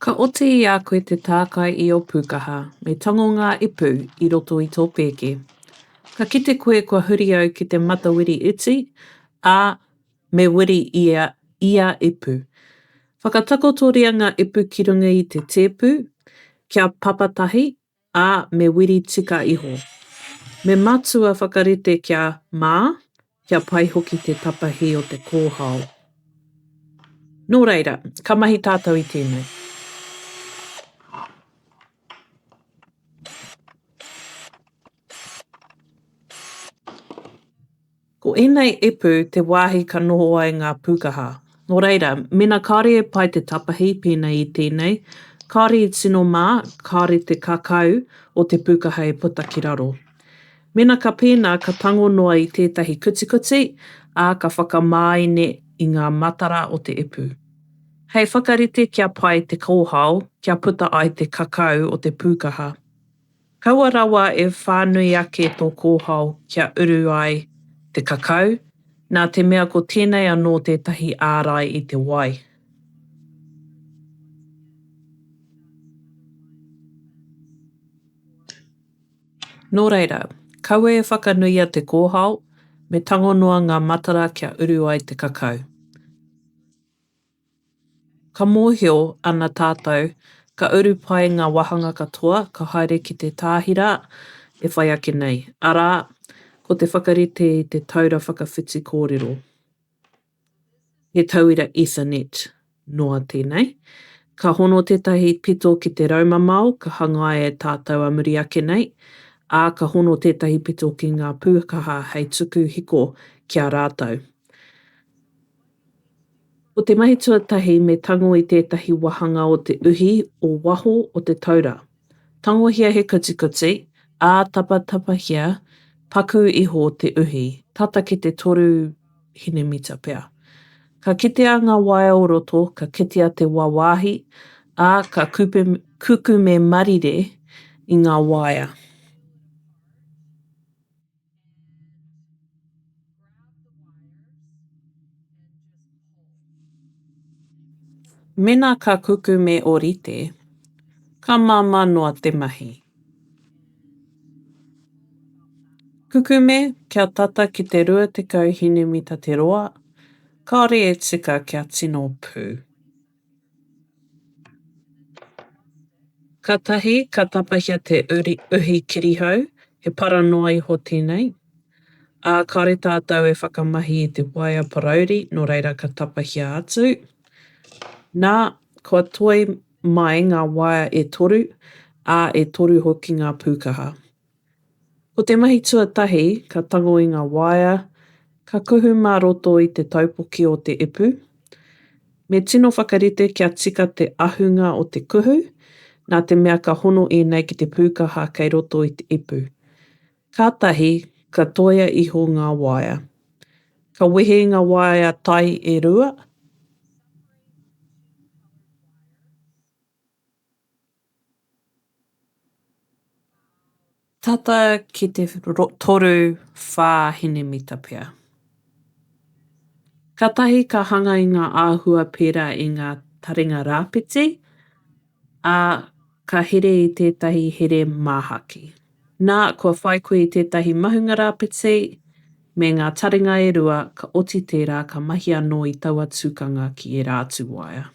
Ka oti i a koe te tākai i ō pūkaha, me tango ngā ipu i roto i tō pēke. Ka kite koe kua huri au ki te matawiri iti, ā, me wiri ia ia ipu. Whakatakotoria ngā ipu ki runga i te tēpu, kia papatahi, ā, me wiri tika iho. Me matua whakarite kia mā, kia pai hoki te tapahi o te kōhao. Nō reira, ka mahi tātou i tēnei. Ko ēnei ipu te wāhi ka noho ai ngā pūkaha. Nō reira, mēnā kāore e pai te tapahi pēnei i tēnei, kāore i tino mā, kāore te kakau o te pūkaha e puta ki raro. Mēnā ka pēnā, ka tango noa i tētahi kutikuti, ā, ka whakamāene i ngā matara o te ipu. Hei whakarite kia pai te kōhao, kia puta ai te kakau o te pūkaha. Kaua rawa e whānui ake tō kōhao kia uru ai te kakau, nā te mea ko tēnei anō tētahi ārai i te wai. Nō reira, kaua e whakanuia te kōhao, me tango noa ngā matara kia uru ai te kakau. Ka mōhio ana tātou, ka uru pai ngā wāhanga katoa ka haere ki te tāhira e whai ake nei, arā, ko te whakarite i te taura whakawhiti kōrero. He tauira Ethernet noa tēnei. Ka hono tētahi pito ki te raumamao ka hangaia e tātou a muri ake nei, ā, ka hono tētahi pito ki ngā pūkaha hei tuku hiko ki a rātou. Ko te mahi tuatahi me tango i tētahi wāhanga o te uhi o waho o te taura. Tangohia he kutikuti, ā, tapatapahia paku iho te uhi, tata ki te 3 hinemita pea. Ka kitea ngā waea o roto, ka kitea te wāwāhi, ā, ka kukume marire i ngā waea. Mēnā ka kukume ōrite, ka māmā noa te mahi. Kukume kia tata ki te 20 hinemita te roa, kāore e tika kia tino pū. Kātahi ka tapahia te uri, uhi kirihau, he para noa iho tēnei. Ā, kāore tātou e whakamahi i te waea parauri, nō reira ka tapahia atu. Nā, kua toe mai ngā waea e toru, ā, e toru hoki ngā pūkaha. Ko te mahi tuatahi, ka tango i ngā waea, ka kuhu mā roto i te taupoki o te ipu. Me tino whakarite kia tika te ahunga o te kuhu, nā te mea ka hono ēnei ki te pūkaha kei roto i te ipu. Kātahi, ka toia iho ngā waea. Ka wehe i ngā waea tai e rua. Tata ki te 34 hinemita pea. Kātahi ka hanga i ngā āhua pērā i ngā taringa rāpiti, ā, ka here i tētahi here māhaki. Nā, kua whai koe i tētahi mahunga rāpiti, me ngā taringa e rua, ka oti tērā, ka mahi anō i taua tukanga ki ērā atu waea.